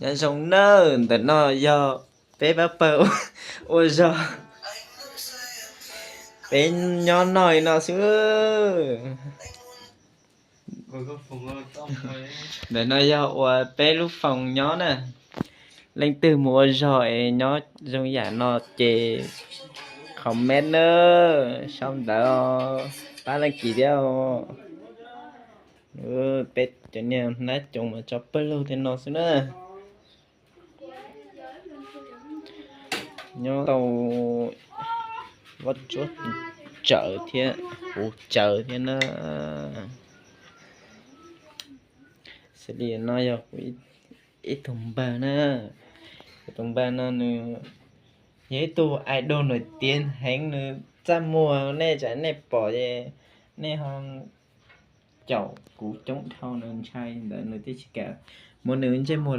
Nyob zoo nawb, ntawm no yog peb pab pawg ua zog, peb nyob no li no xwb. Ntawm no yog uas peb lub foos nyob na. Leej twg mus ua zog es nyob zoo yam no ces comment na, sau ntawv pab leej kis thiab. Peb cov niag hnab coos mas tso pawg lug tej no xwb na. Nyob tau Vaj Tsuab tsawv thiab, kuv tsawv thiab na. Xws li no yog kuv ib tug npawg na. Kuv tus npawg no nws yog ib tug idol nws tiav heev, nws txaj muag nej tsam nej pom es nej ho caum kuv coob dhau, nws ntshai ntawd nws thiaj tsis kam muab nws ntsej muag